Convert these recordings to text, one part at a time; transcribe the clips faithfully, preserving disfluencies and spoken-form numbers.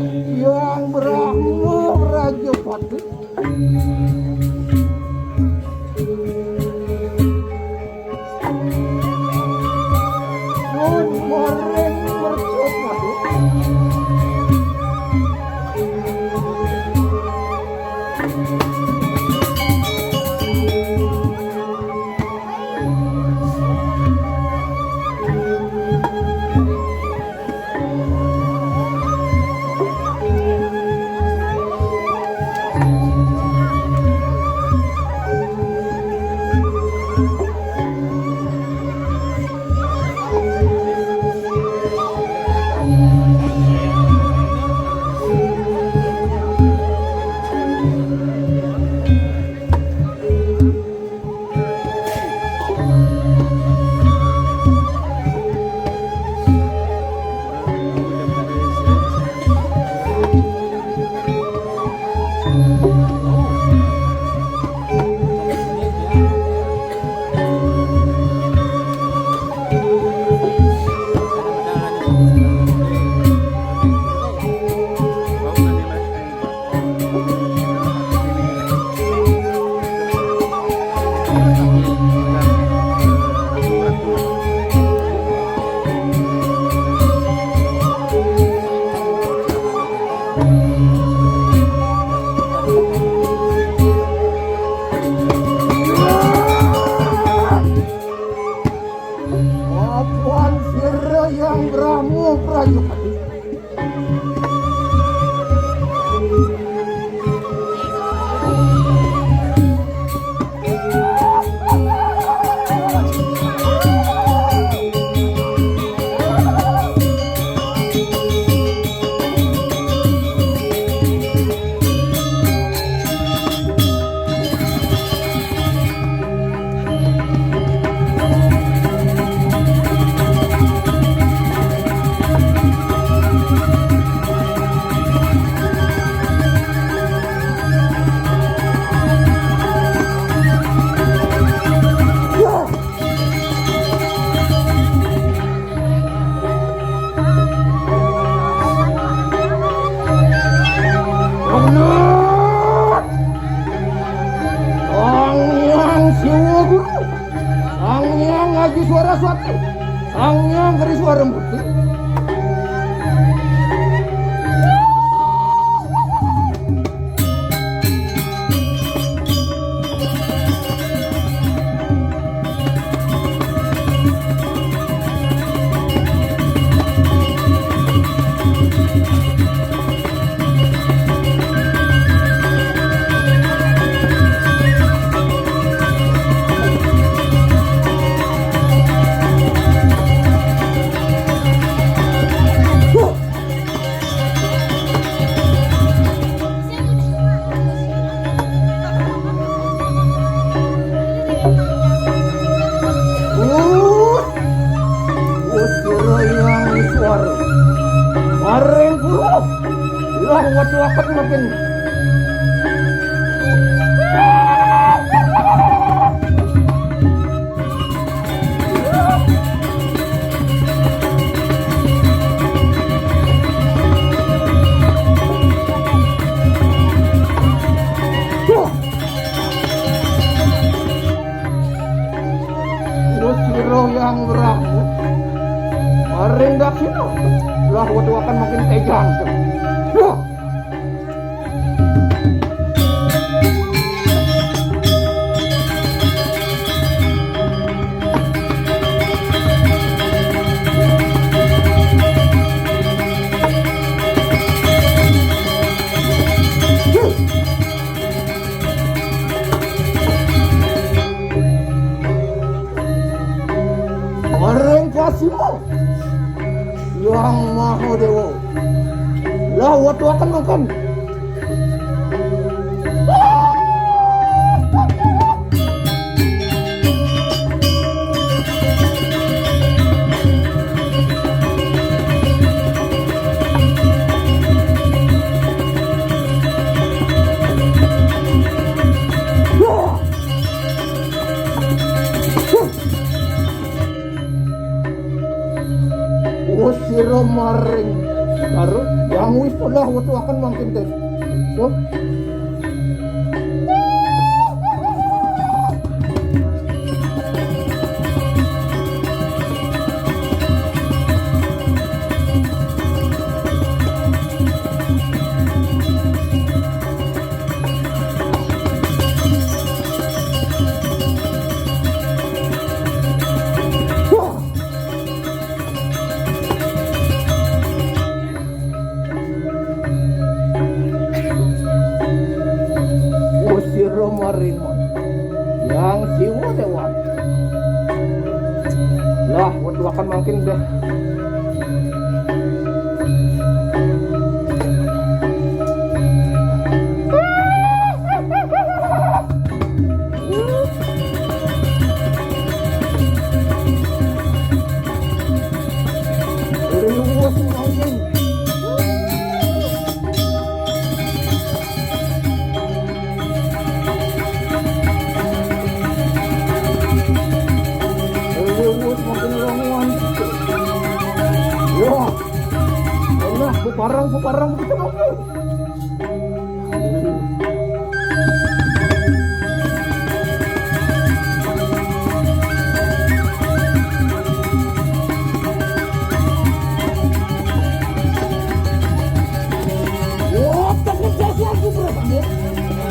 Hyang Brahma Prajapati. Nuwun maring mercapati. Apan sira Hyang Brahma Prajapati. Sang Hyang Siwa Guru, Sang Hyang Aji Swaraswati, Sang Hyang Geri Swaramurti. Wus, wus sira Hyang Iswara. Maring pura. Lah, watu akad makin. Wus sira Hyang Brahma. Maring daksina. Lah, watu akad makin tejang. Wah. Maring kasima Hyang Mahadewa. Lah, watu akad mangkin. Wus sira maring Baru yang wis lah wetuaken mangkin ten. Tuh. Usira maringon. Yang Siwa Dewan. Lah, wetuaken mangkin deh. Liwat mangkin. Liwat mangkin lawan. Wah. Enak, beparang, beparang begitu mangkin. Wah, tak kerja aku berapa ya?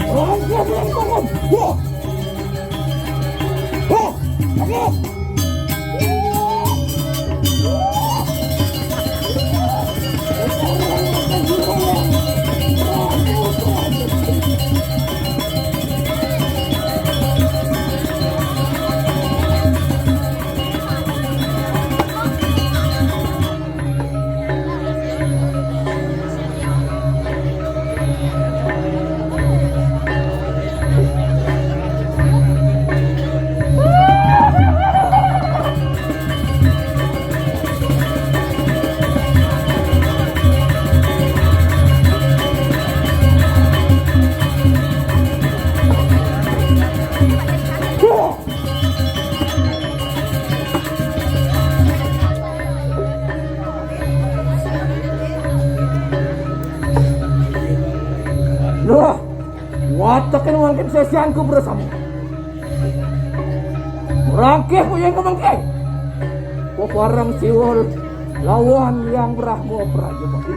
Orang dia bilang bangun. Wah. Wah, aku. Loh, watekin mangkin sesianku bersama. Rangkeh puyeng kemengke. Peparang Siwul lawan Yang Brahma Prajapati.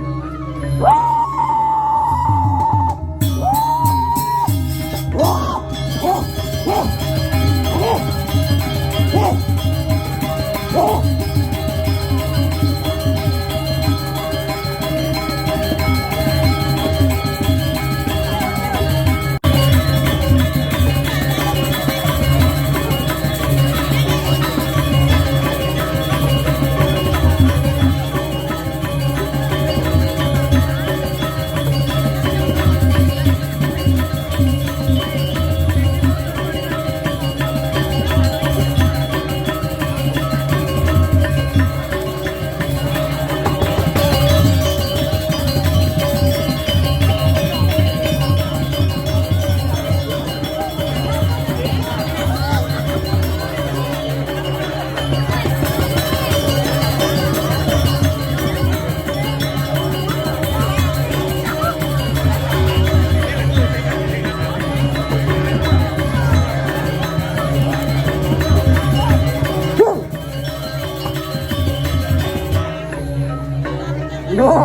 Nah,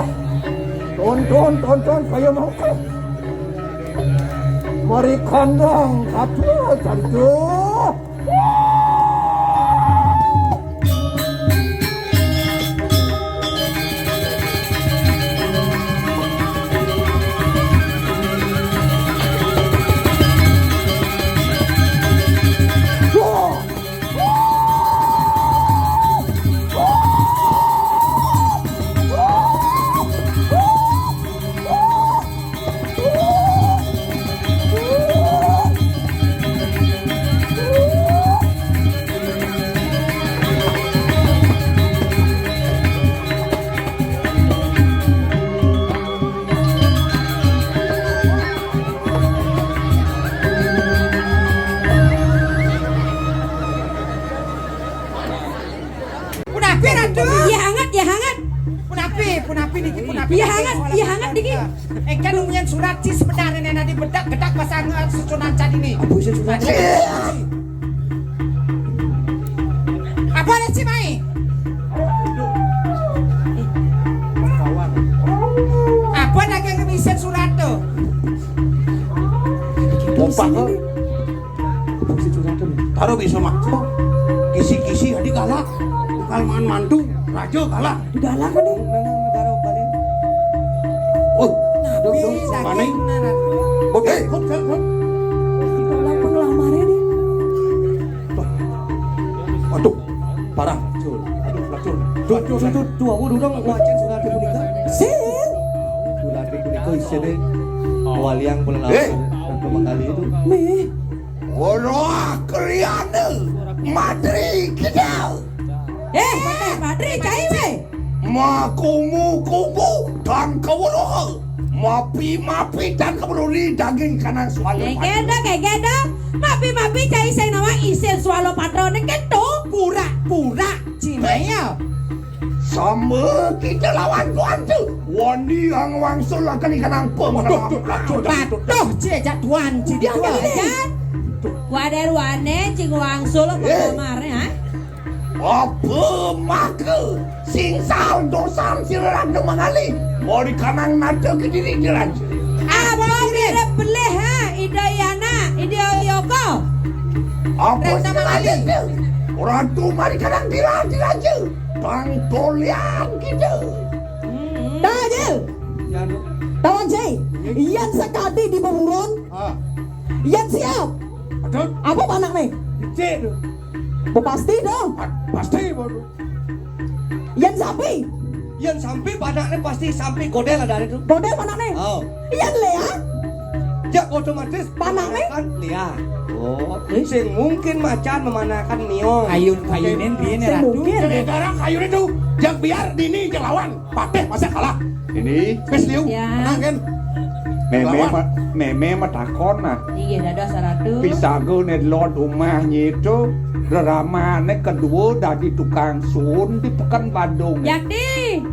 tonton, tonton, kaya mau. Mari kandang, satu, satu. Punapi niki, punapi? Iya, hangat, iya, hangat niki. Engké nungguin surat ci sebenarnya nadi bedak gedak pasang, eh, susunan cadi ini. Apa sih surat? Apa ada ci mai? Apa lagi yang ngisiin surat tuh? Kompak, kok. Fungsi curhatan. Taruh bisa mah. Kisi-kisi adi galak. Bukan mangan mantu, raja galak. Di galak kan nih. Taruh paling. Oh, dong, dong, mana? Oke, hop, hop, hop. Di galak pengelamarnya nih. Waduh, parah. Aduh, lacur. Duh, duh, duh, duh, duh, aku udah ngwacén surat punika. Sing. Surat punika isiné waliang pelamar Ratu Manggali itu. Nih. Woroah kriana madri kidal. Eh, Patih Madri, cai wé. Makumu-kumu dan kawruh. Mapi-mapi dan kawruh di daging kanan suara. Gegeda, gegeda. Mapi-mapi cai sing nawang isin suara patrané kéto. Pura-pura, Cimaya. Sama kita lawan tuan tu. Wani ang wangsul akan ikan angkung. Waduh, waduh, waduh, waduh. Patuh, ci aja tuan, ci dia tuan aja. Wadah ruane, cing wangsul apa Eh. Kamar, ha? Apa maka singsal dosan sira Ratu Mangali? Mori kanang nada kediri diraja. Apa mirip belih, ha? Ida Yana, Ida Yoko. Apa Ratu Mangali. Ratu mari kanang diraja. Bang Golian kita. Tajil. Tawan Jai. Yan sakadi di beburon. Ah. Yan siap. Aduh. Apa panakné? Cek tu. Pasti dong. Pasti baru. Yan sampi. Yan sampi panakné pasti sampi godel ada tu. Godel panakné. Oh. Yan Lea. Ya otomatis panakné kan Lea. Oh, sing mungkin macan memanakan miong. Kayun-kayunin dia nih, Ratu. Mungkin. Gara-gara kayun itu, yang biar dini yang lawan. Patih masa kalah. Ini. Wis liu. Ya. Menang kan? Mémé ma-, mémé matakon nah. Iya, dados Ratu. Pisaga né delod umah nyitu, reramané kedua dadi tukang sun di Pekan Badung. Yakti.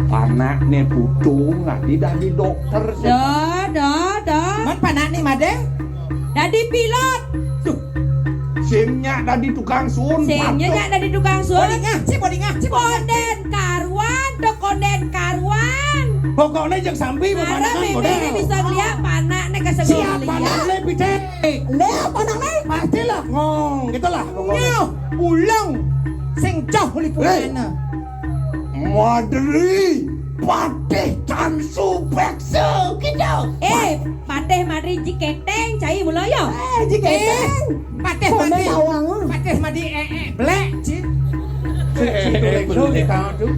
Panakné putu ngadi dadi dokter. Dah, dah, dah. Man panakné madé? Dadi pilot. Duh. Sing nyak dadi tukang sun. Sing nyak dadi tukang sun. Bodingah, ci bodingah, ci bodingah. Kondén karuan, tuh kondén karuan. Pokokné yang sampi memandang kondén. Bisa ngeliat panakné kasih. Siap panakné, pité. Lé panakné. Pastilah ngong, gitulah pokoknya. Nyoh, ulung. Sing joh liputana. Madri, patih tansu peksa kita. Eh, Patih Madri jiketeng, cai mula ya. Eh, jiketeng. Patih Madri. Patih Madri, eh, eh, blek, ci. Eh, eh, eh, eh, eh, eh.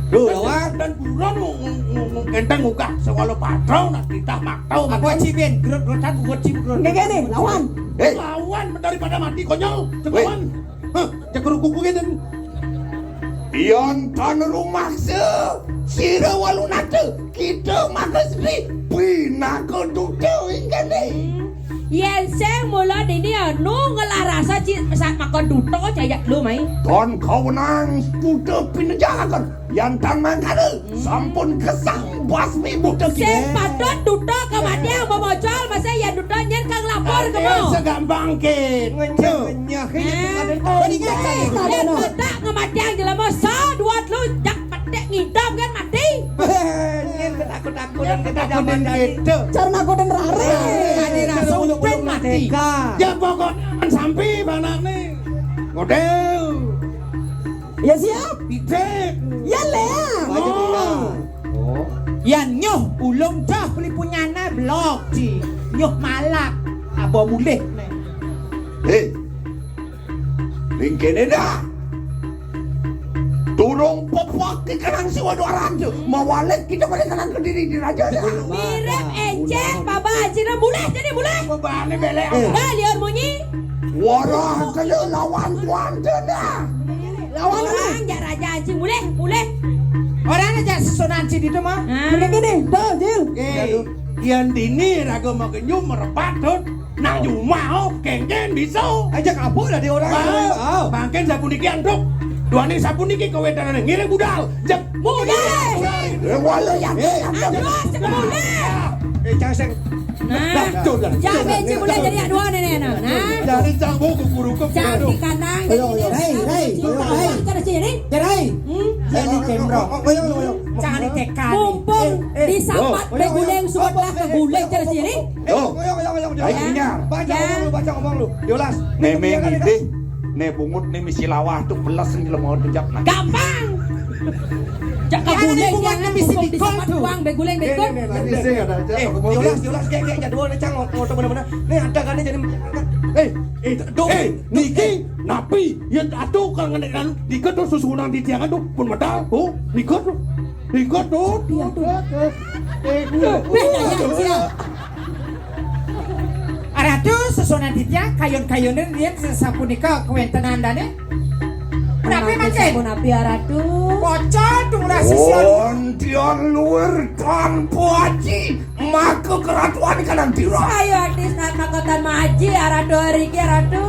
Duh, lawan. Dan buron ngenteng ngugah sewala patrau nak titah maktau. Apa ci bin? Gerut-gerutan kuat ci gerut. Nggih, nggih, nih, lawan. Eh. Lawan daripada mati konyol. Weh. Lawan. Hah, cek kuku gitu. Yan tan rumaksa, sira walunata, kita maka sedih, pinaka duta ingkane. Yén sing mula dini anu ngelah rasa ci sak maka duta caya lu mai. Tan kawenang duta pinejakan, yan tan mangkana, sampun kesang basmi buta. Sing patut duta kematian memocol, masa yan duta nyen kang lapor kemo. Segampang kin. Ngenyah, ngenyah. Yén meledak ngematiang jelema sa dua telu jak petik ngidam kan mati. Nyen ketakut-takutan kita zaman tadi. Cara nakutin rare. Tadi rasa ulung mati. Ya pokoknya sampi panakne. Ngodel. Ya siap. Pitik. Ya Lea. Oh. Yan nyoh ulung dah beli punyana blok ci. Nyoh malak. Abo mulih ne. Hei. Ning kene dah. Durung pepok dikenang si waduh arang tu. Mawalik kita pada kenang kediri di raja dah. Mirip enceh baba cina mulih jadi mulih. Bebane belek. Dah liur munyi. Warah kena lawan tuan tu dah. Lawan orang jak raja anjing mulih mulih. Orang aja susunan sini tu mah. Mulih gini, dah Jil. Eh, yang dini raga magenyu merepat tu. Nak jumah oh, kengken bisa. Aja kabur lah di orang. Mangkin sapuniki anduk. Duane sapuniki kawéntanané ngiring budal. Jeg budal. Eh, wala ya. Eh, aduh, cek budal. Eh, jangan sing. Nah, tuh, dah. Jangan cek budal jadi aduh nenek nah. Nah. Jadi cang buku guru ke. Cantik kanang. Ayo, ayo. Hei, hei, hei. Terus ini. Cerai. Hmm? Jadi cembrok. Ayo, ayo, ayo. Jangan ditekan. Mumpung disapat, oh, beguling, subatlah ke guling, terus ini. Yo. Ayo, ayo, ayo, ayo. Ayo, ya. Baca ngomong lu, baca ngomong lu. Yolas. Memang itu. Né bungut né misi lawah tuh peles sing lemot jejak nah. Gampang. Jak kabulé bungut né misi bikol tuh. Uang beguling bikol. Né, né, né, né, ada aja. Eh, Yolas, Yolas, kayak, kayak jadwal né, Cang, ngoto bener-bener. Né ada kan né jadi. Eh, eh, do. Eh, niki, napi? Ya atuh kang ngenek anu, diketus susunan di tiangan tuh, pun medal tuh, diketus. Diketus. Iya tuh. Eh, beda ya, sia. Aratu, Sesona Ditya, kayun-kayunan riyen sapunika kawéntenan dané. Menawi mangkin? Sapunapi, Aratu? Pocol tumrap sisya. Wonten luwir tanpa aji, maka keratuan kanang tira. Ayo, artis, nak makotan maji, Aratu, ariki, Aratu.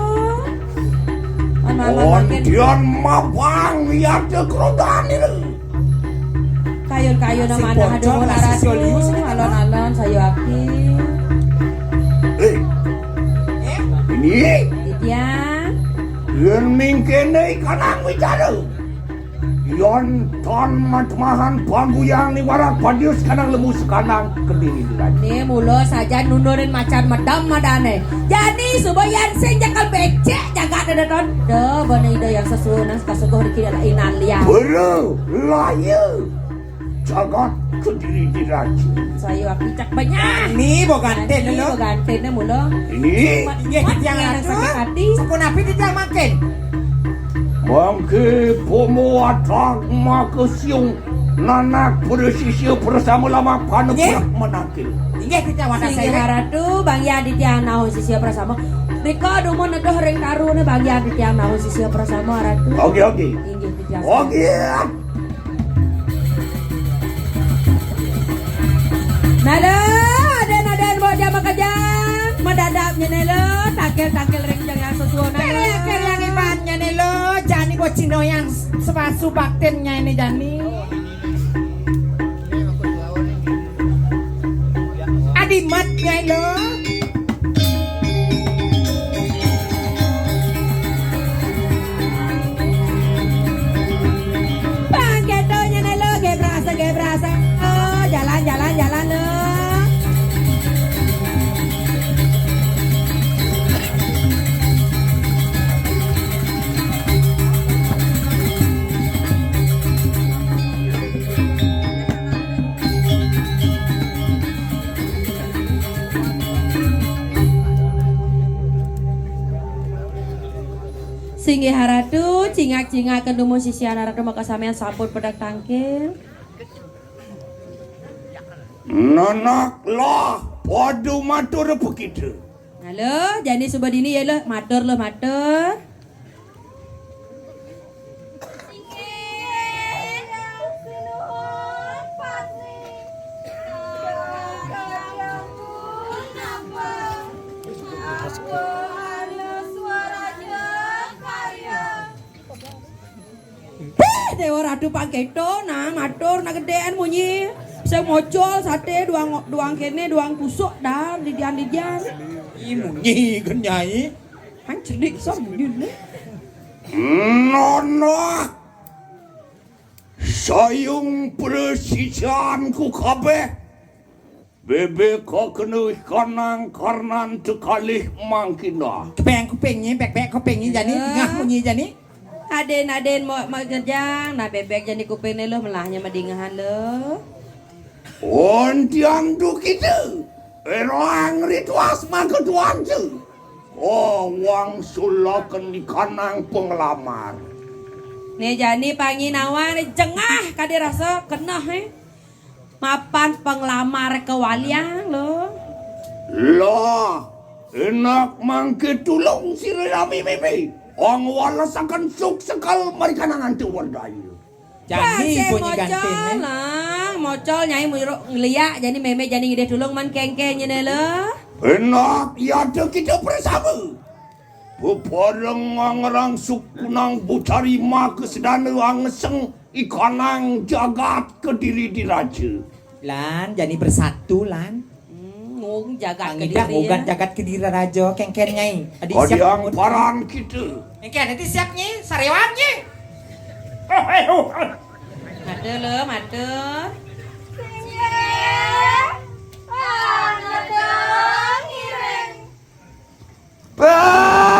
Wonten mabang yata krodanira. Kayun-kayun amanah aduh, Aratu. Alon-alon, sayu aki. Eh. Eh? Ini? Titiang. Yén mingkene ikanang wicara. Yén tan matmahan pangguyang niwarak padius kanang lemu sekanang kediri dilan. Né mula sajan nundurin macan medem madané. Jani suba yan sing jagal becek jagat ada ton. Duh, bana Ida Hyang Sesuhunan kasungguh riki adalah inan liya. Bro, laya. Jagat Kediri Diraja. Saya apicak banyak. Ini bo ganten lo. Bo ganten mula. Ini. Inggih titiang ratu. Sapunapi titiang mangkin? Mangke pomo atang maka siung nanak presisia bersama lama panugrah menangkil. Inggih titiang wadah saya. Ratu bang ya titiang naon sisia bersama. Rika dumun neduh ring karune bang ya titiang naon sisia bersama ratu. Oke oke. Inggih titiang. Oke. Nalo, aden-aden bo jam makejang, madadap nyene lo, tangkil-tangkil ring jang yang sesuunan. Kere-kere yang ibatnya ne lo, jani bo cino yang sepatu baktennya ini jani. Adimat nyai lo. Bang, kedonya nih lo, gak berasa, gak berasa. Oh, jalan, jalan, jalan lo. Singgih Ratu, cingak-cingak kedumun sisian Ratu maka samian sampun pedang tangkil. Nanak lah, padu matur begitu. Halo, jani suba dini ya lo, matur lo, matur. Beh, Dewa Ratu Pangketo, nah, matur, nah, gedéan munyi. Sing mocol, saté, duang, duang kéné, duang kusuk, dah, didian-didian. Ih, munyi, gén, Nyai. Han cenik sam nyun. Nono. Sayung presisanku kabeh. Bebek kok kena kanang karnan tekalih mangkina. Kepeng kupingnya, bek-bek kupingnya jani, tengah munyi jani. Aden-aden mau magejang, nah bebek jani kupingnya lo melahnya madingahan lo. Ontian tu kita. Erang rituas maka tuan tu. Oh, wang sulaken ikanang penglamar. Né jani panginawang jengah kadé rasa keneh, eh. Mapan penglamar kewaliang lo. Lah, enak mangke tulung sira nami mimi. Ong walesaken suk sekal marikanang antu werdaya. Jani bunyi gantin, eh. Lah, mocol Nyai muyuruk ngeliak, jani mémé jani ngidih tulung man kéngkén nyene le. Enak, iya ada kita bersama. Bebareng ngrangsukunang bucarima kasedana angeseng ikanang jagat Kediri Diraja. Lan, jani bersatu, lan. Hmm, ngung jagat Kediri, ngugat ya. Jagat Kediri Raja, kengken, Nyai. Adi siap. Kadiang paran kita. Kengken, adi siap, Nyai. Sarewan, Nyai. Oh, eh, oh, eh. Matur, lho, matur. Nyai. Ah, ngiring. Bah!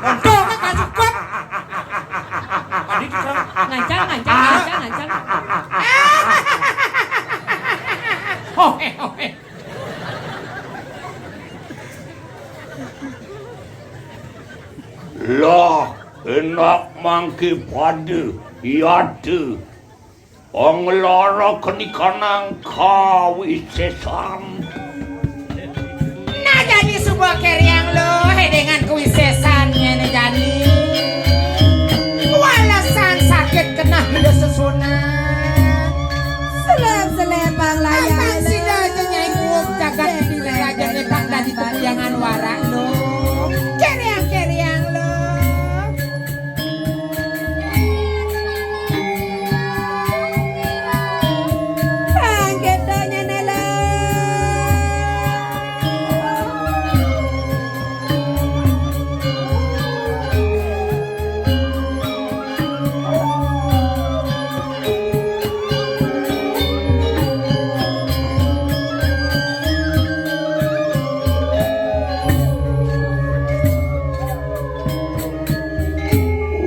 Untung kan cukup. Tadi kita ngancang, ngancang, ngancang, ngancang. Oh, eh, oh, eh. Lah, enak mangke pada, yata. Panglara kenikanang kawisesan. Nah, jani suba keriang lo, hedengan kawisesan ngene jani. Walesan sakit kenah ida sesunan. Selem-selem bang layang. Abang sida aja nyai muwuk jagat di raja ngetang dadi pembiangan warak lo. Keriang-keriang lo. Bangkit donyane lo.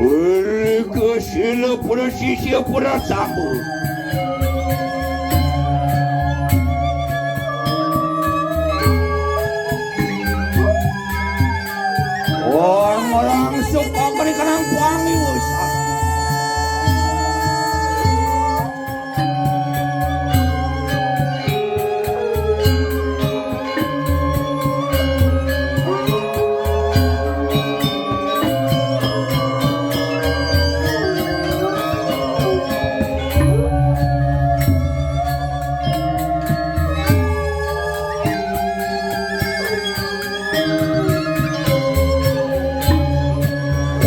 Wirika sila pura sisia pura sambut. Wong langsung pabrik nang pamiusan.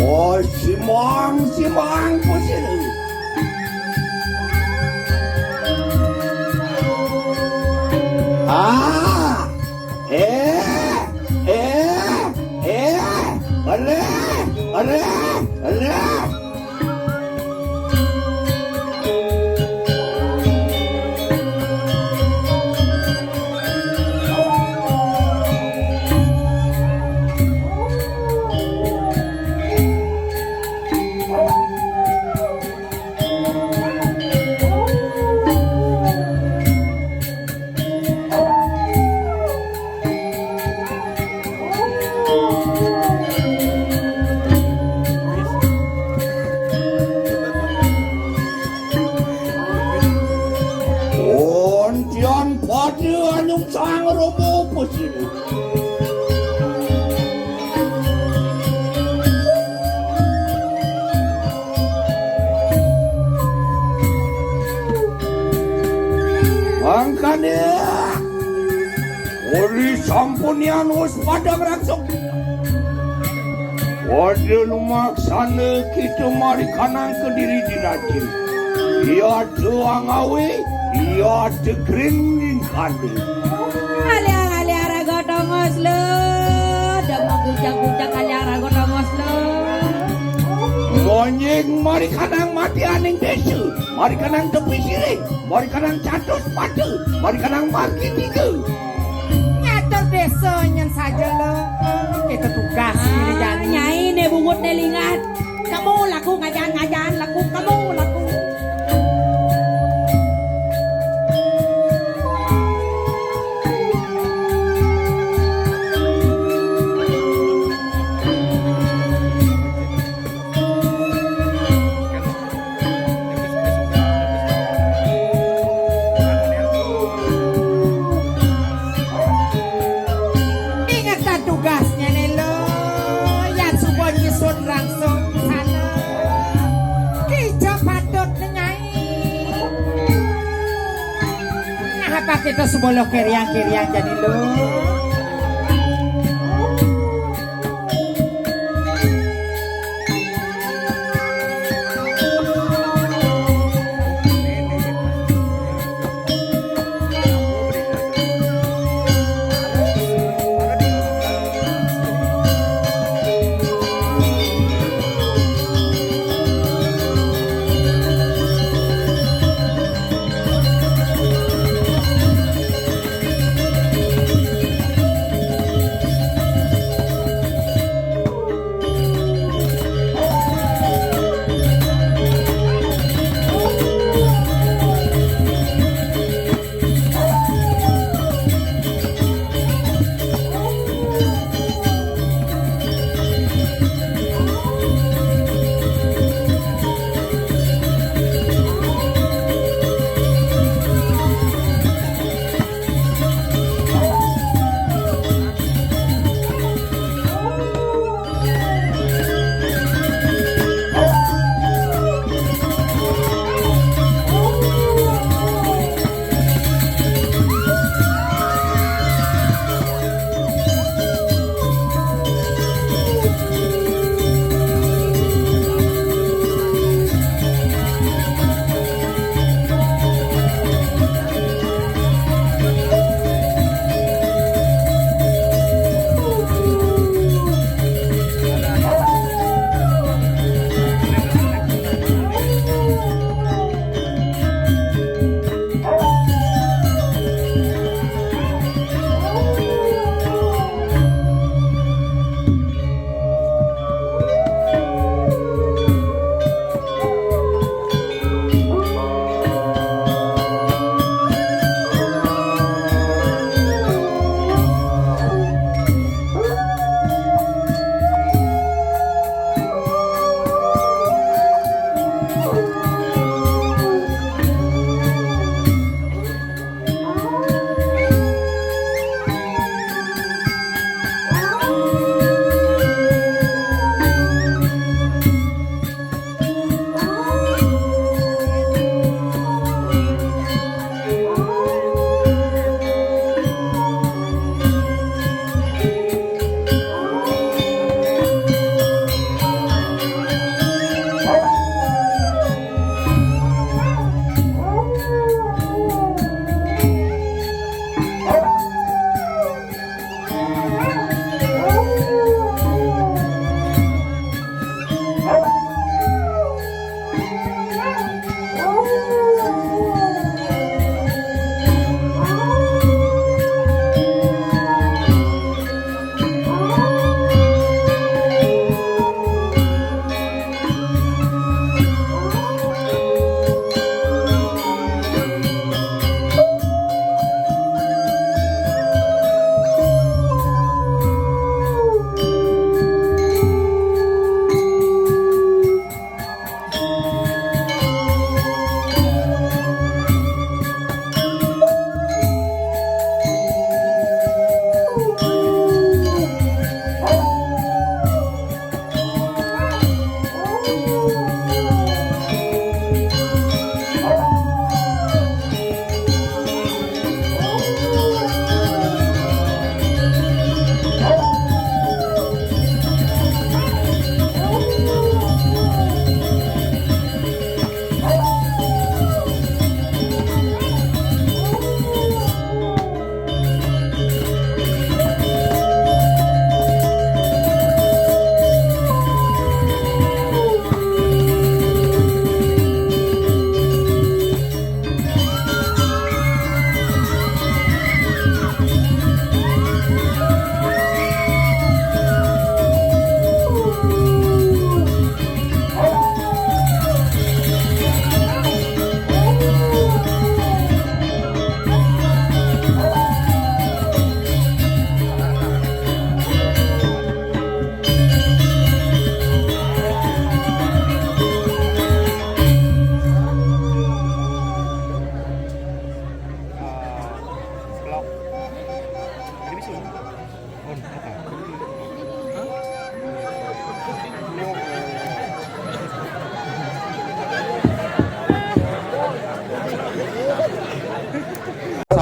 Oh, simang, simang, pusing. Ah! Eh! Eh! Eh! Areh! Areh! Areh! Ontian pada anum sang romo pesini. Mangkane, uli sampunian wus pada ngrangsung. Pada lumaksana kita marikanang kediri di rajin. Iya tuang awe, iya tegring ning kande. Alia-alia raga tongos lo, demok gujak-gujak alia raga tongos lo. Monyeng marikanang mati aning desa, marikanang tepi siring, marikanang catus mata, marikanang margi tiga. Ngatur desa nyen saja lo, kita tugas ini jani. Nyai ne bungut ne lingat, kamu laku ngajan-ngajan laku, kamu laku. Ingetan tugasnya ne lo, yan suba nyusun langsung sana. Kija patut ne nyai. Kak kita sebolo keriang-keriang jadi lo.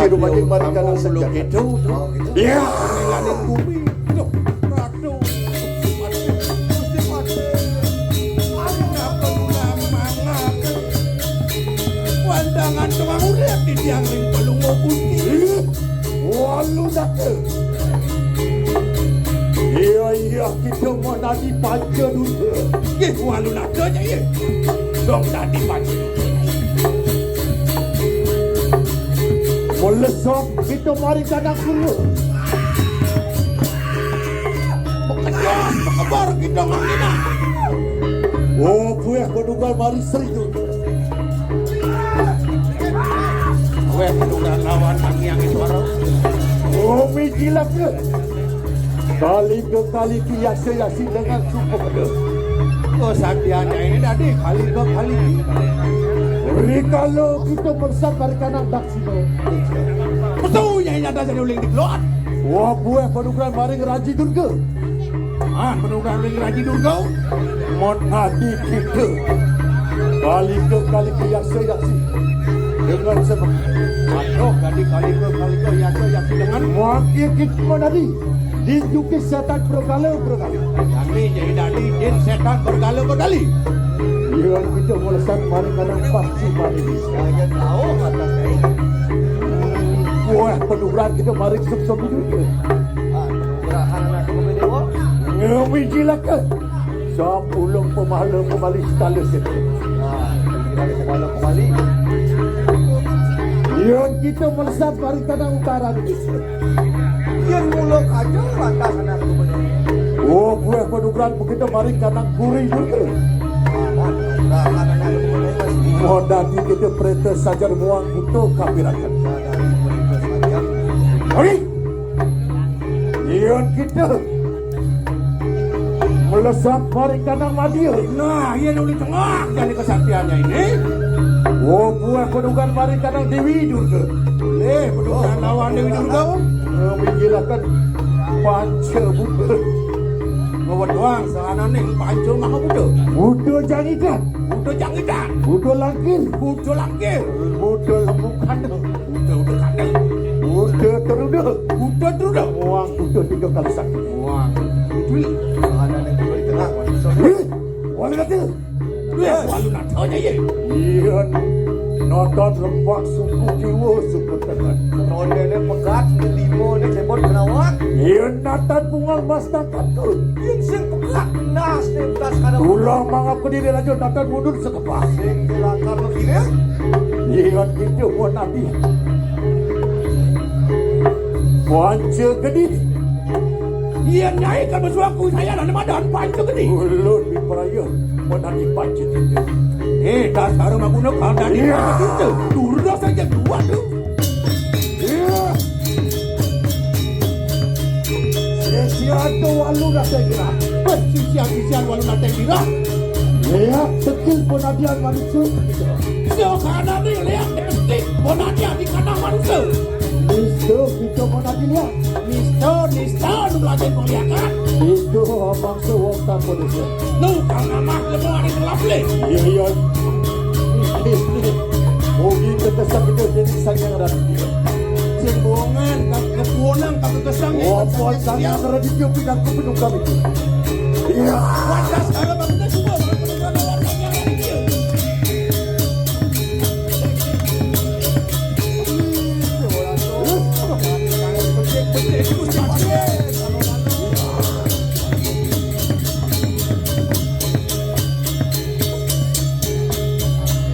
Aduh, banjing mari kanan saja. Gitu. Oh, gitu. Ya. Ngilanin bumi. Duh, ratu. Gusti Patih. Ari napa nulah mangaken? Wandangan tukang urip titiang ring Palungguh Gusti. Ih, walu dake. Iya, iya, kita menadi panca duta. Nggih, walu nata aja, iya. Dong dadi panca duta. Melesat kita mari kandang kula. Bekedas, bekebar kita mangkina. Oh, buah bedugal mari serius. Weh, tunggal lawan tangiang suara. Umi jilak ke. Kali ke kali ki yasa yasi dengan sumpah ke. Oh, santiannya ini tadi kali ke kali ki. Rikala kita mersat barikanang daksina. Betul, ya ini ada jadi uling di keluar. Wah, buah panugrahan maring Raji Durga. Ah, panugrahan maring Raji Durga. Mon adi kita. Kali ke kali ke yasa yasi. Dengan sebab. Aduh, tadi kali ke kali ke yasa yasi dengan. Wakil kita mon adi. Dijuki setan bergala bergala. Kami jadi tadi jin setan bergala bergali. Yang kita melesat mari kadang pasti mari bisa. Jangan tahu kata saya. Wah, penugrahan kita mari sukses juga. Ah, penugrahan anak kami dewa. Ngewiji laka. Sapulung pemahala kembali sekali situ. Ah, kembali kembali kembali. Yang kita melesat mari kadang utara di sini. Yang mula kaja lantas anak kembali. Oh, buah penugrahan kita mari kadang kuri juga. Ah, penugrahan anak kembali. Modati kita perintah sajar muang butuh kapirakan. Hari. Yang kita melesat mari kandang madia. Nah, iya nuli tengah jadi kesaktiannya ini. Oh, buah pedugan mari kandang Dewi Durga. Boleh, pedugan lawan Dewi Durga. Menggilakan panca buta. Ngawat doang, sehananing panca maha buta. Buta jangikan. Buta jangikan. Buta langkir. Buta langkir. Buta lembukan. Udah, udah, kandang. Udah, terudah. Udah, terudah. Wang, udah tiga kali sakit. Wang. Itu. Mana nih, di tengah, Wang. Ih, wali kata. Wah, wali kata aja, ya. Iya. Nonton lempak suku kiwa, suku tengah. Ronde ini pegat, ini lima, ini cebot kenawak. Iya, nonton bungal mas tangkap tuh. Yang sing pegat, nas, nih, tas kada. Ulang mangap ke diri, lanjut nonton mundur sekepah. Sing kelakar lagi, ya. Iya, gitu, buat nabi. Panca gede. Iya, nyai kan bersuaku saya dan madan panca gede. Ulun di peraya menani panca gede. Eh, dasar maguna kau tadi. Iya. Panca gede. Turun saja dua tu. Iya. Sia-sia tu walu dah saya kira. Eh, sisian-sisian walu dah saya kira. Iya, tekil penadian manusia. Sio kanan ni lihat detik, bona dia di kandang manusia. Mister, kita bona dilihat. Mister, Mister, nu belajar penglihakan. Itu abang sewong tanpa desa. Nu kang amah lemu hari gelap le. Iya, iya. Mugi kekesan kita jadi sayang dan dia. Sing bohongan, kak kepuonang, kak kekesan. Oh, buat saya raditya pinangku penunggang itu. Iya. Wadah segala bangsa semua, bangsa negara, warganya raditya.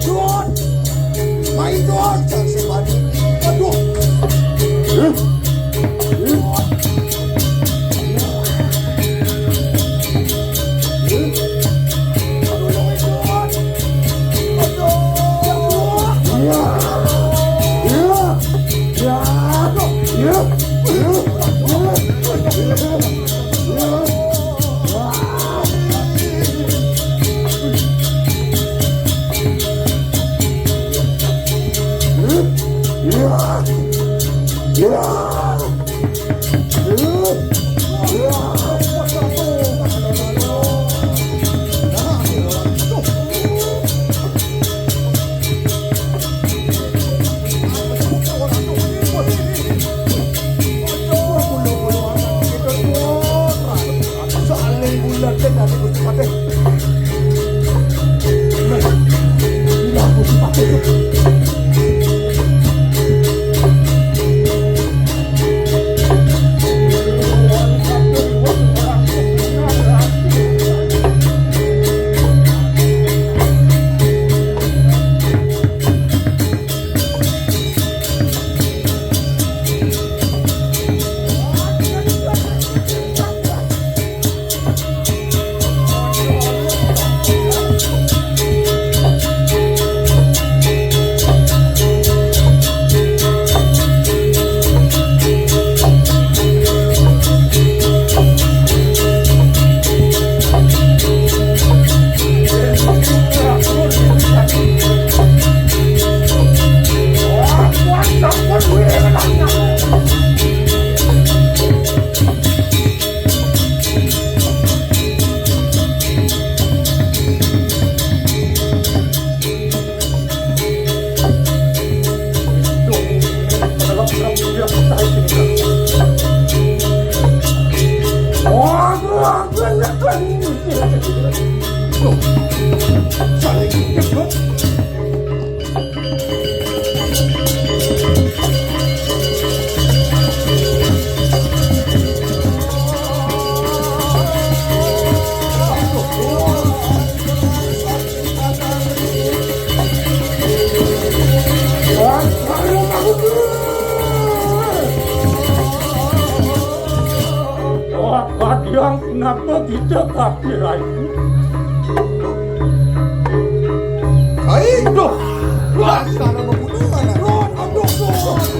Dun! Main, Dun! Jangan sing mandi. Aduh! Bulan dan dari Gusti Patih. Nah, inilah Gusti Patih. Wah, Kadiang, kenapa kita kaki lagi? Hai, duh, dasar membunuh anak. Aduh, aduh, aduh.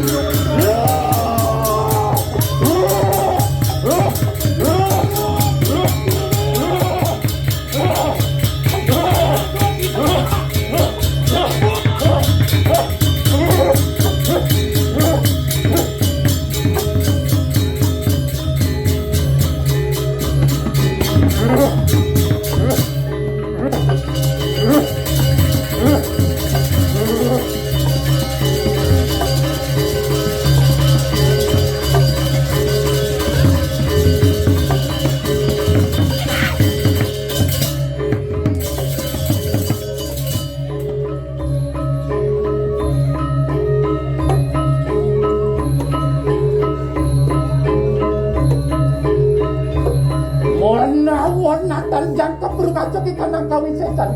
Menawa Nathan jangkep berkaca ke kanang kawisésan.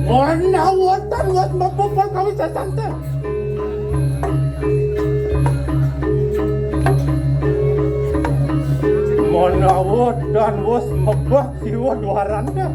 Menawa Nathan wus mebeh perkawis sesante. Menawa Nathan wus mebeh siwa dwarante.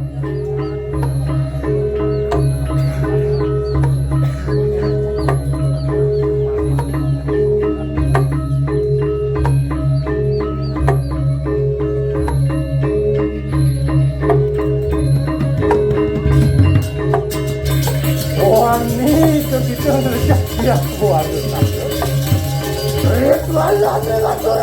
Wani, kita nerjak dia keluarga. Ritual lama-lama.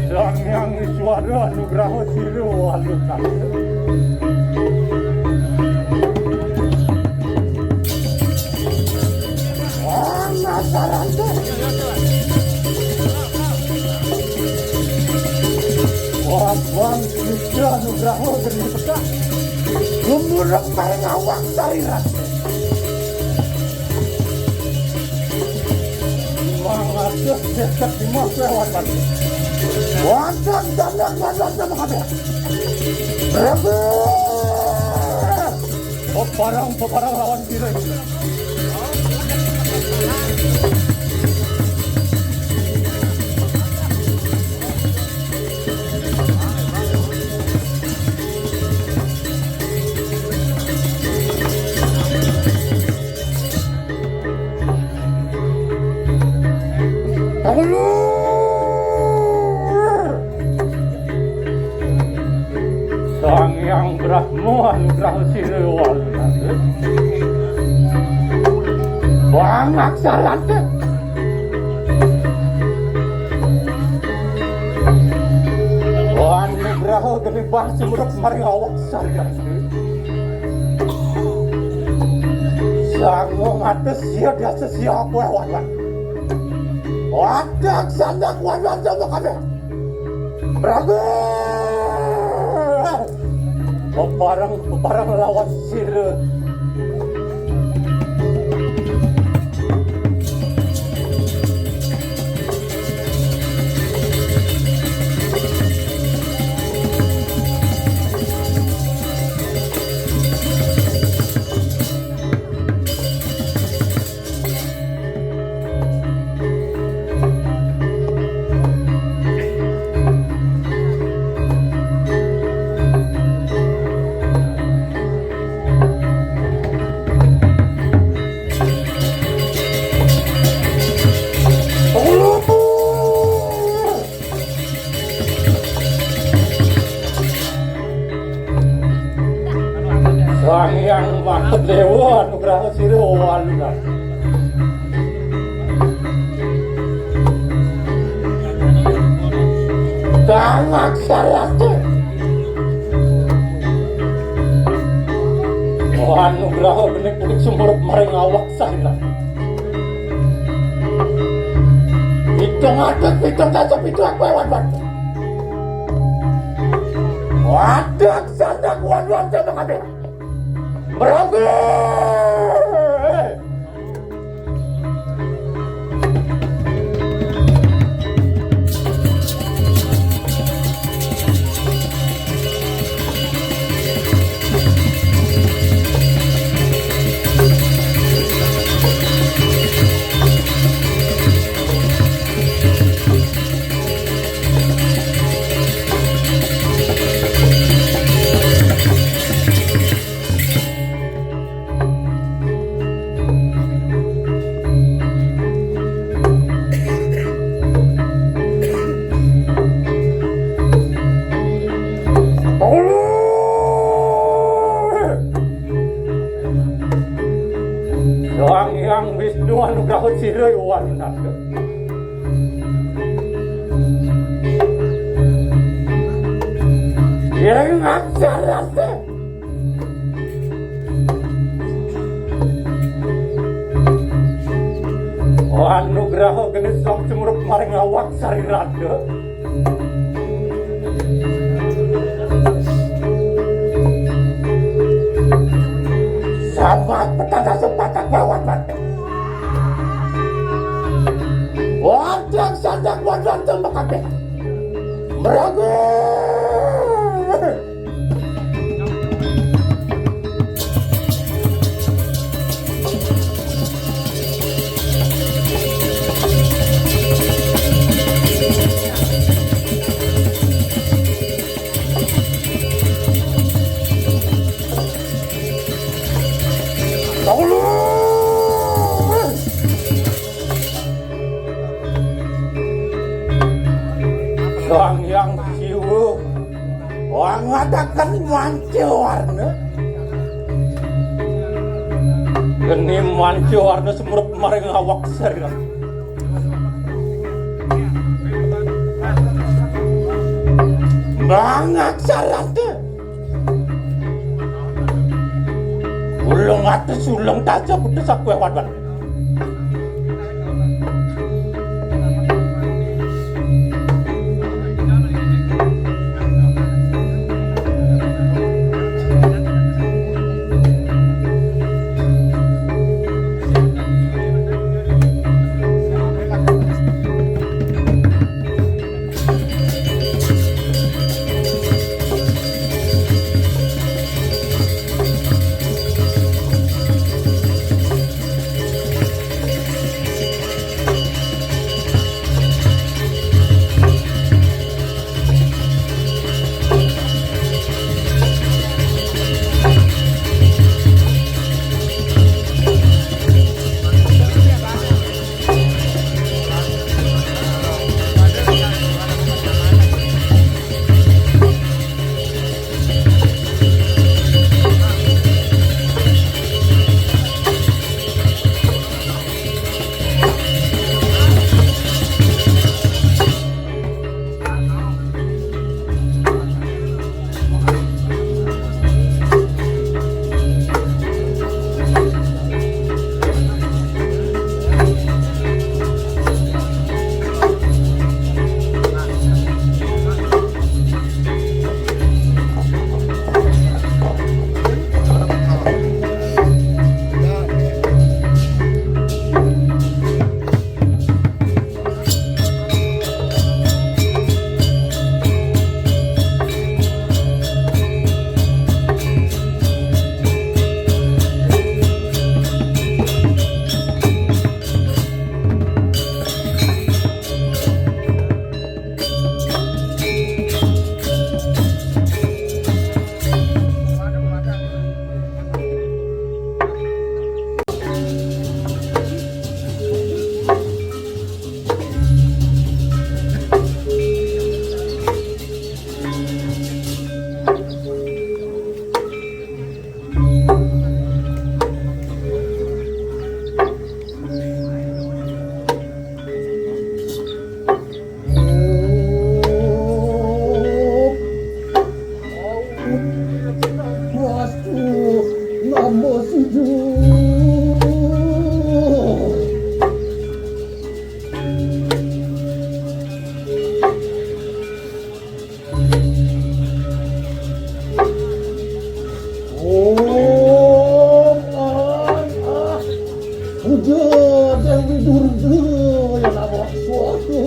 Sang Hyang Iswara nugraha sira walunan. Wah, nasaran tuh. Wah, Bang, Iswara nugraha geni petak. Gumurek maring awak sariran. Mangatus seket lima lewat tadi. Wonten dandan-dandan sama kabeh. Rebut! Peparang, peparang lawan sira. Sang Hyang Brahma anugraha sira walunan. Bang aksarante. Anugraha geni bah sumurep maring awak sariran. Sango ngatus sia dasa sia kuewanan. Wadak sandak wanan sama kabeh. Prabu! Peparang, peparang lawan sira. Sang Hyang Makta Dewa anugraha sira walunan. Kang aksarante. Anugraha geni punika sumurep maring awak sariran. Pitung atus pitung dasa pitu aku ewan banget. Wadak sandak waduh sama kabeh. Merangkul. Sang Hyang Wisnu anugraha sira walunan. Yen ngajarake. Anugraha geni sang sumurep maring awak sariran. Sama petanda sepatak lawan mati. Wadah sandak wadah tembak kabeh. Merangkul. Sang Hyang Siwa ngadaken manca warna. Geni manca warna sumurep maring awak sariran. Banget salah tuh. Ulung atus ulung taja putus aku hewan. Om Ang Ah Puja Dewi Durga ya nama suatu.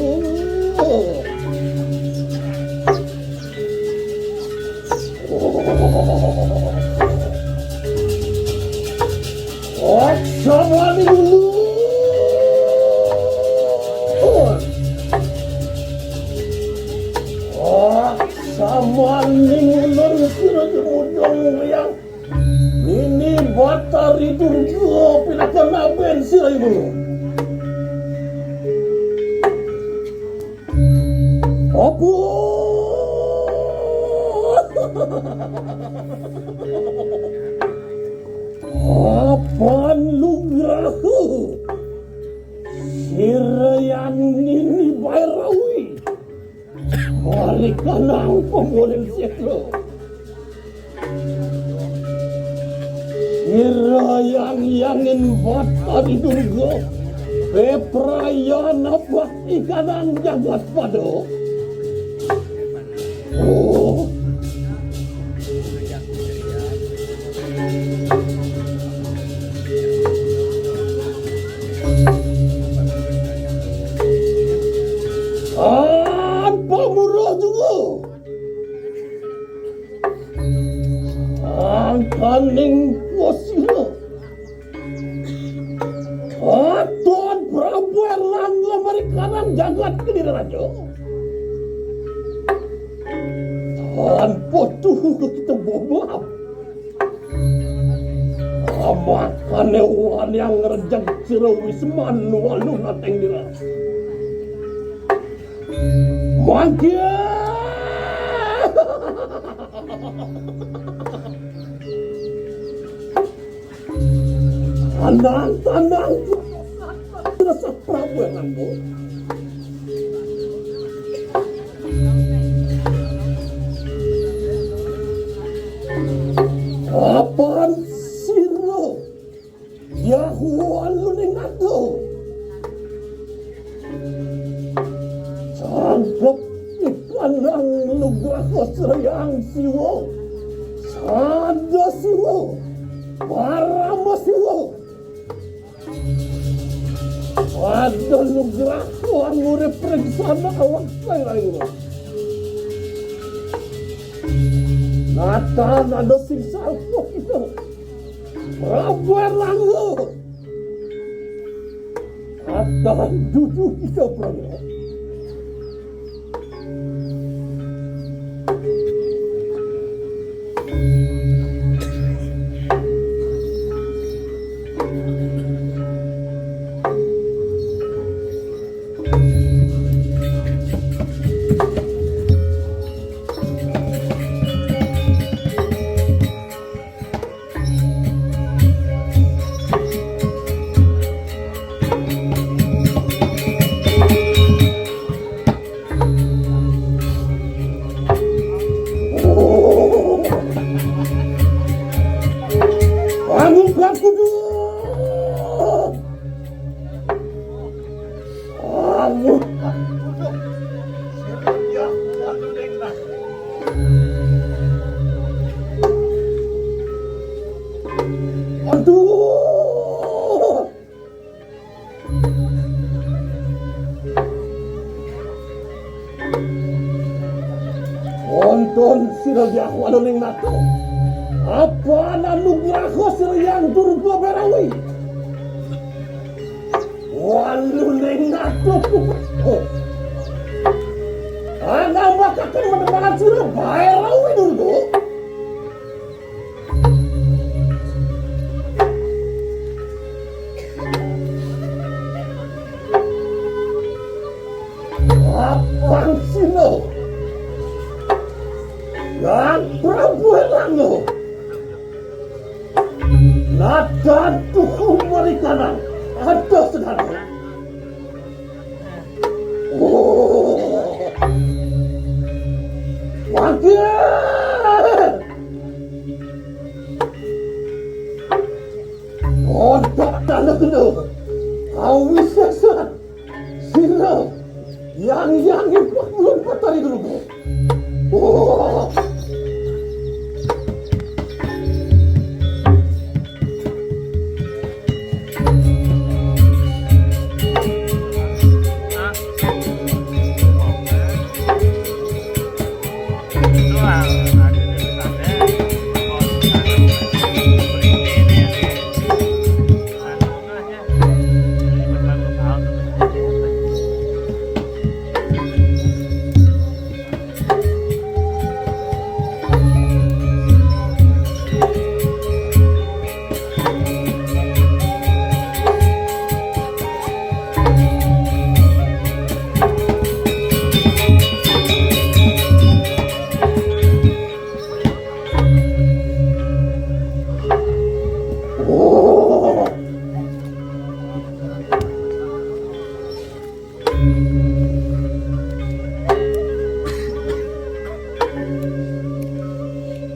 Sama dulu. Sama ning ulun sira jemujung yang ini Batari Durga pinaka naben sira ibu. Apa? Apan lugraha sira yang nini Bairawi. Malikanang pamulin sira. Sira yang yangin Batari Durga, peprayana bakti kanang jagat pada. Oh. An pamurah juga. Angkaning wasila. Aton Prabu Erlangga Marikanan jagat Kediri Raja. Tanpa tuhu kita bobab. Amat kanewan yang ngerjag sira wisman walu nateng dira. Mangke. Tenang, tenang. Rasa Prabu yang ngambil. Nugraha Sri Hyang Siwa, Sada Siwa, Parama Siwa. Ada nugraha anu repreksana awak saya lain. Nata nada sing salpo kita. Prabu Erlangga. Kata dudu kita, Prabu. Anu Prabu. Anu. Aduh. Onton sira Hyang Waluning Nata. Apa anu nugraha sira Hyang Durga Berawi? Waluning Nata. Oh. Ana makaken menemangan sira Berawi Durga. Apang sino. Yang Prabu Erlangga. Nadan tuhu marikanan. Ada sedana. Oh. Wagil. Otak tanah kena. Kau bisa sat. Sila. Yang yang ipak belum patari dulu. Oh.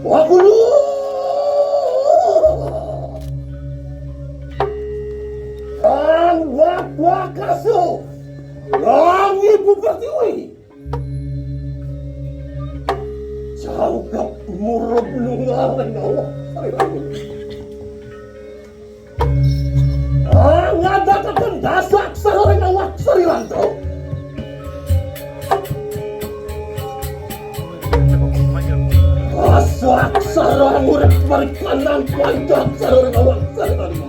Wakulu! Ang wakwakaso! Ang ibu pertiwi! Jawgap murub nungaring awak. Ngadakaken dasa aksara ring awak Sri Lanto. Dasa aksara ngurip marikanang panca aksara ring awak Sri Lanto.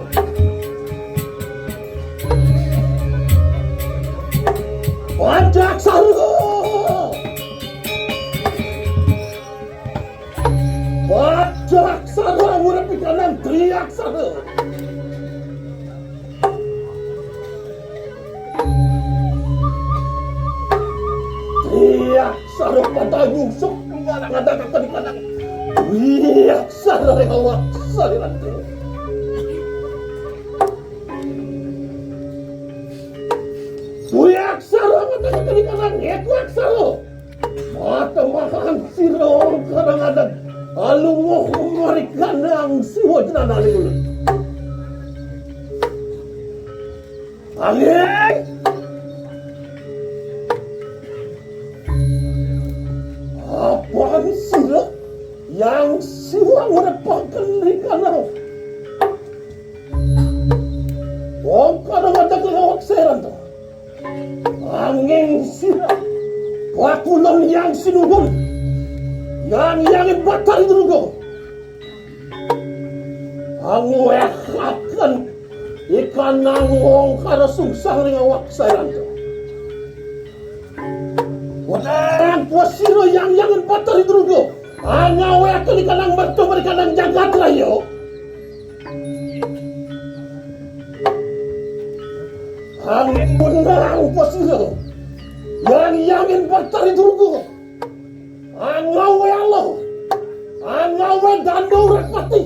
Panca aksara. Panca aksara ngurip marikanang tri aksara. Tri aksara patayung sok ngadakaken kanang. Tri aksara ring awak Sri Lanto. Tri aksara ngadakaken kanang. Tri aksara. Matemahan sira karang adat alunguh marikanang siwa jenengan ulun. Angin. Yang siwang ora paken ri kanang. Wong kana wadah lawak seran to. Anging sira. Wakulon yang sinuhun. Yang yang batal dulu. Anguwehaken ikanang wong kara sungsang ring awak sairanta. Wadang kuasira yang yangen batal druga. Angawehaken ikanang merta marikanang jagat raya. Angin menang kuasira yang yangen batal druga. Angawe Allah, angawe Danu Ratpati.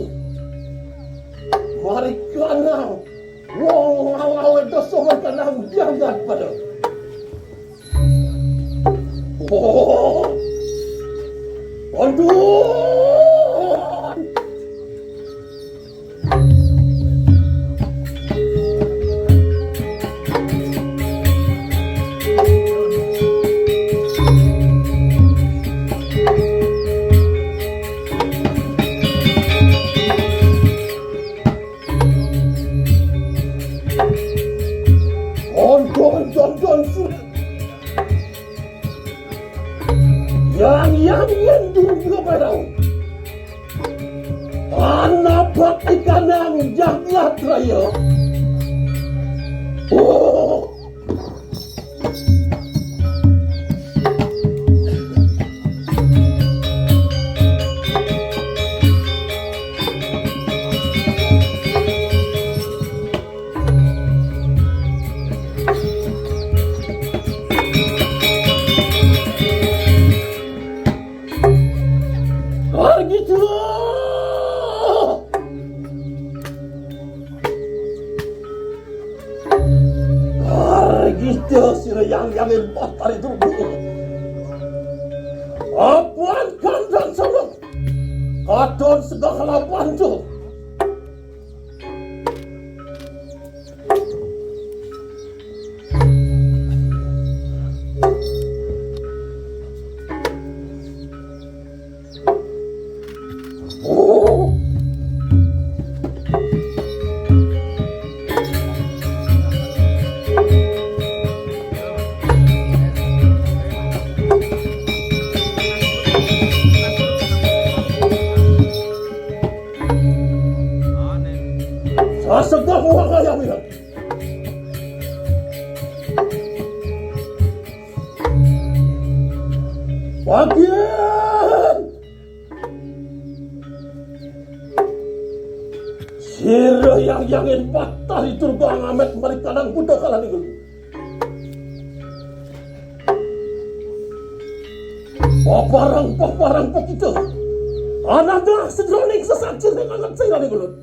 Marikanang wong angawe dosa marikanang jagat pada. Oh, aduh. Onton, onton, onton, surat. Yang, yang, yang, dulu, dulu, Pak. Ana bakti kanang jagat raya. Oh. Argita! Argita sira yang yamin batari turbo. Apan kandang sarung. Katon segala bantu. Sasebah wahai awira. Bagian sira yang yangin patah itu bang amet mereka nang buta kalah nih. Paparang, paparang pokita. Ananda sedroning sesaji ning angan sairane ngulon.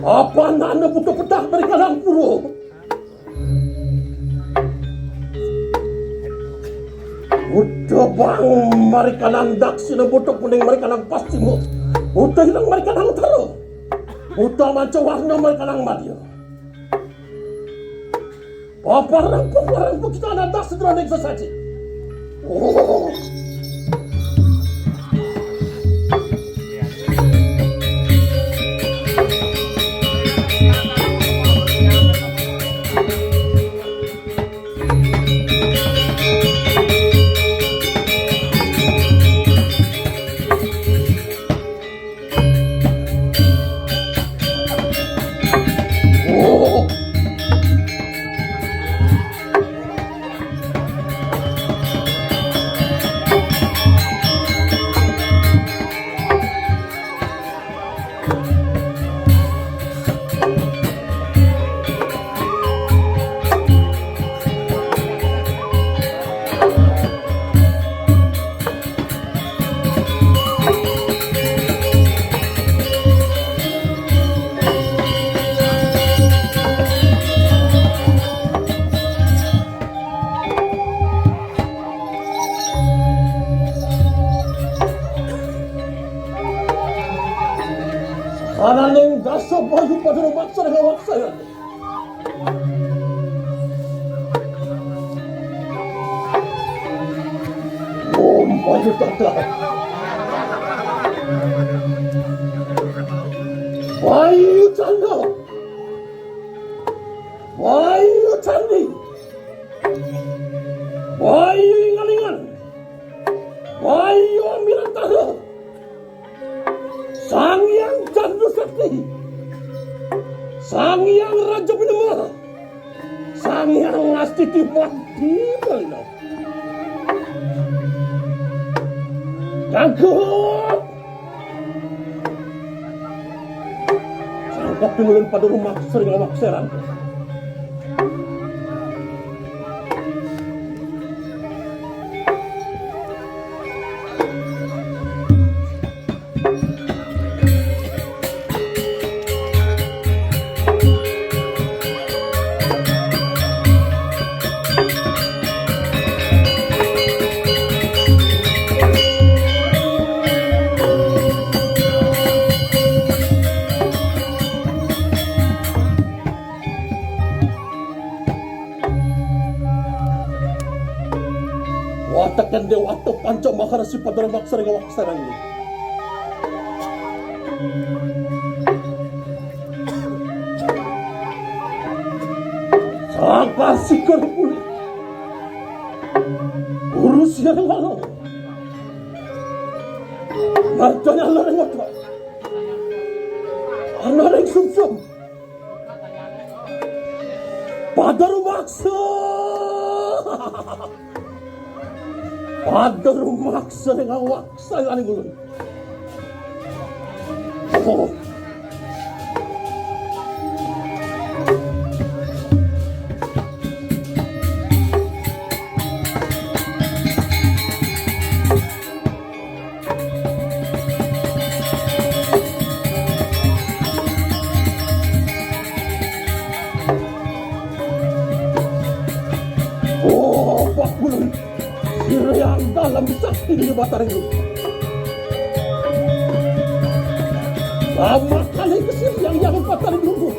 Apa nanda buta petah dari kalang pura? Buta bang mari kalang daksina, buta kuning mari kalang pascima, buta hilang mari kalang utara. Buta manca warna mari kalang madya. Paparang, paparang, pokita nanda sedroning sesaji. Oh. Ananing dasa bayu padha rumaksa ring awak sairane. Bayu Canda, Bayu Candi, Bayu Ingalingan, Bayu Amiratara, Sang Hyang Candu Sakti, Sang Hyang Raja Pinema, Sang Hyang Astiti Pati Balina. Jangkep! Jangkep pinulun pada rumah sering awak serang. Wataken Dewata Panca Maharasi Padana Maksara Ngawak Sarang ini. Saka sikar pulih. Urus yang lalu. Marjana lareng otak. Ana ring sumsum. Pada rumaksa. Pada rumaksa ring awak sayaning ulun. Oh. Oh, Pak Bulun, sira yang dalam sakti di Batara Ilu. Lama kali kesir yang yang Batara Ilu.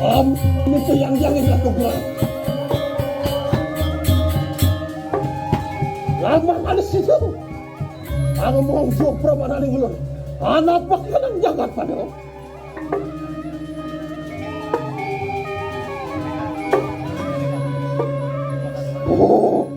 Am, itu yang yang ini aku bilang. Lama kali situ. Aku mau jopra mana nih ulun. Anak pakai jagat pada. Oh.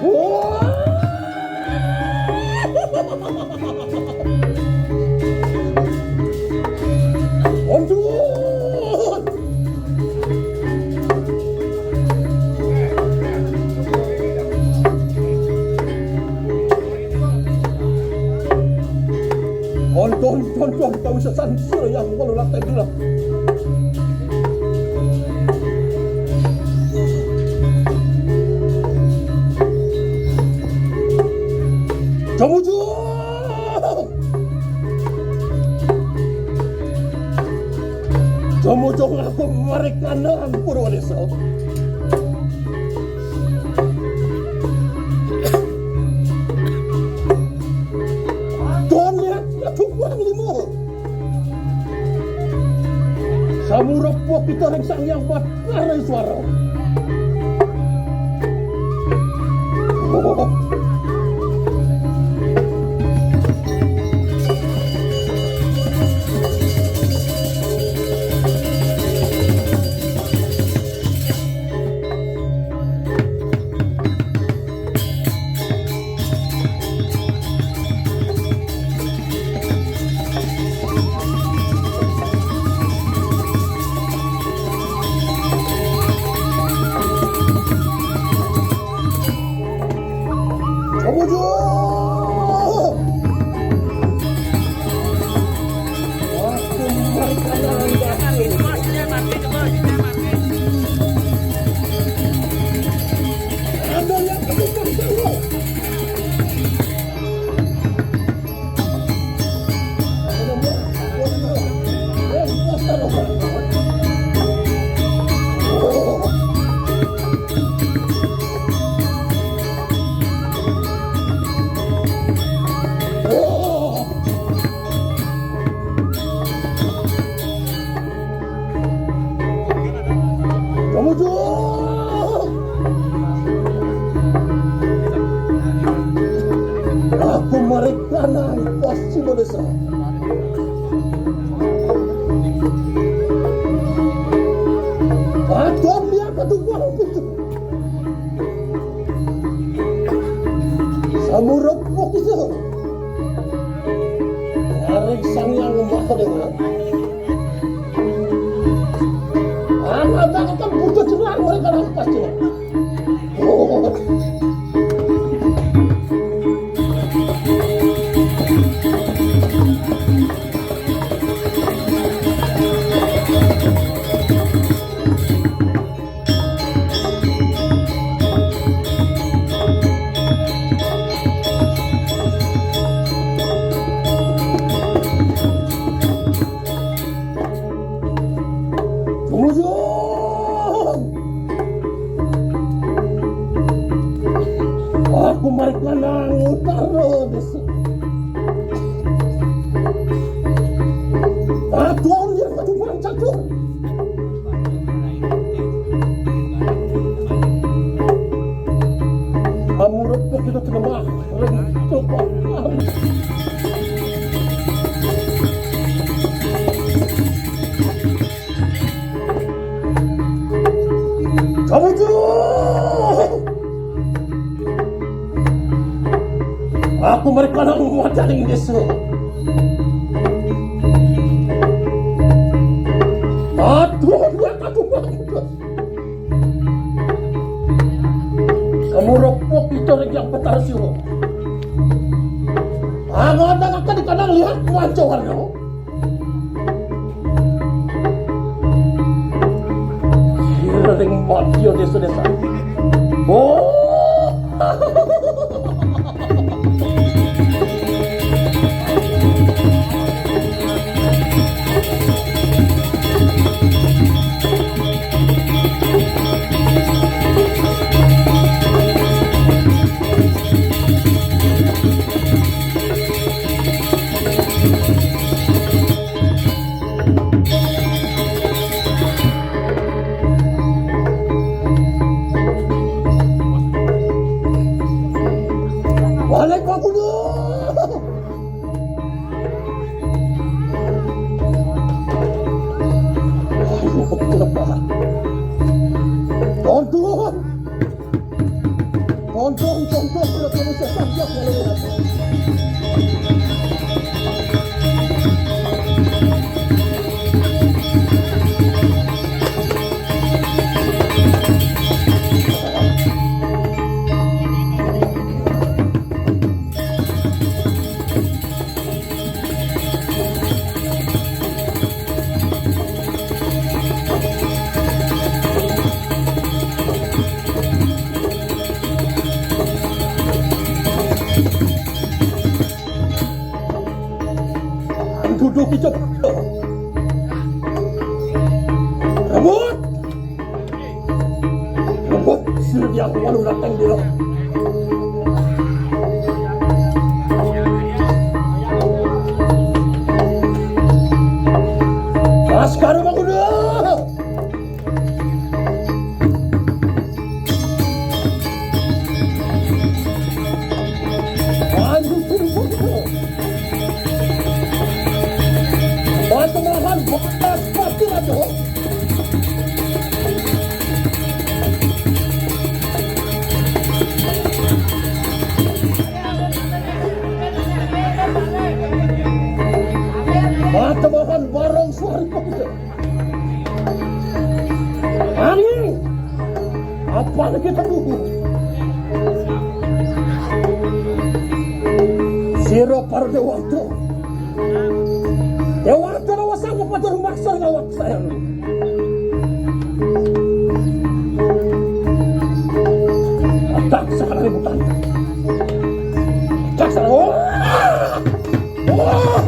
Wah! Ampun! Onton, onton, tahu sesan sira yang walu lantai dua. Jomujung! Jomujung aku marikanan Purwa Desa. Don lihat, aduh, kurang lima. Samurep kita ring Sang Hyang Batara Iswara. Marikana Pascima Desa. Aton dia ketumpal itu. Samurep itu. Arek Sang Hyang Maha Dewa. Anak-anak kan butuh jenar mereka nampas jenar. Oh. Ujung. Aku Marikana Utara desa. Aku dia ketumpal catur. Amurep kita terlemah. Kamu tuh. Aku mereka nak muat dari desa. Aduh, dua kaki. Kamu ropok itu lagi yang petar sih. Anak-anak akan dikandang lihat mancoan lo. Ring mati yo desa-desa. Oh. Balik aku dulu. Tonton. Tonton, tonton, tidak kamu sesak, ya, kalau ya. Duduk di jok. Rebut. Rebut. Sir dia aku walau datang dia. Laskar bangun dah. Batu Mahan, batas pasti aja. Batu Mahan, barang suara. Ani, apa lagi temu? Sira para dewata. Dewata lawas sanggup atur maksa ngawak saya. Tak salah ributan. Tak salah. Oh!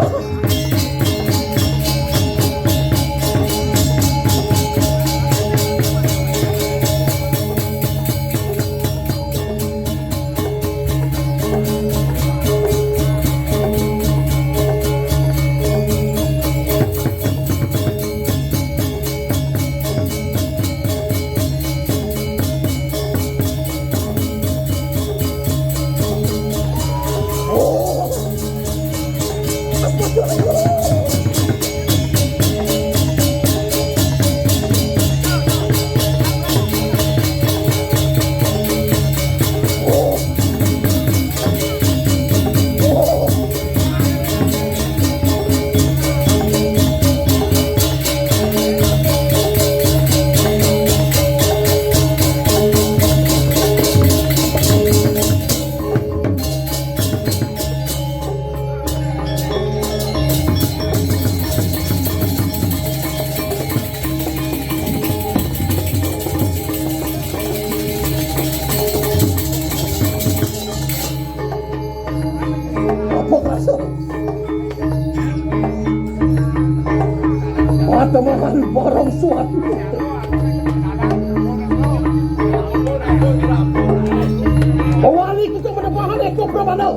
Wali kudu menebahan eko prabana.